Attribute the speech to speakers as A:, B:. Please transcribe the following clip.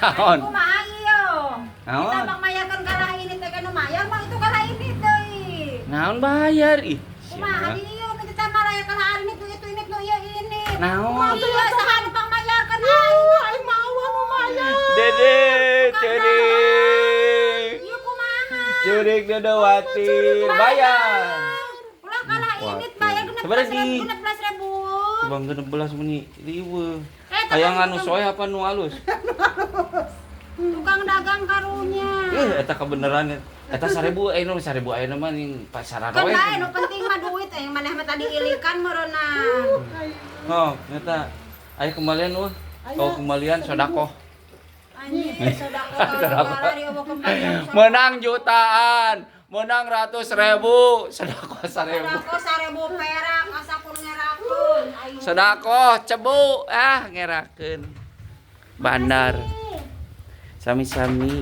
A: Naon?
B: Kumaha ieu?
A: Naon?
B: Kita bang mayarkeun kalah ini teh kan nu mayar mah itu kalah ini deui.
A: Naon bayar ih.
B: Kumaha ieu nu kita malayar kalah ini tuh itu ini tuh ieu ini.
A: Naon?
B: Kumaha ieu saha nu pang mayarkeun aing?
C: Aing mau nu mayar.
A: Dede cerik.
B: Ieu kumaha?
A: Cerik Dedewati bayar.
B: Ulah kalah ini bayar genep
A: Sebenarnya
B: belas ribu, 16.000.
A: Bang 16 meni riweuh.
B: Eh,
A: Hayang anu soe apa nu alus?
B: Tukang dagang karunya.
A: Eh, eta kebenaran eta 1000 eh nu 1000 ayeuna mah ning pasaran
B: Kan
A: we.
B: bae nu penting mah duit eh maneh mah tadi ilikan meureunan.
A: Oh, eta aya kembalian euweuh. Oh, kembalian sodakoh.
B: Anjir, sodakoh kalau di euweuh kembalian.
A: Menang jutaan, menang ratus ribu, sodakoh 1000.
B: Sodakoh 1000 perak asa kur ngerakeun. Ayo.
A: Sodakoh cebu ah ngerakeun. Bandar. Sami-sami.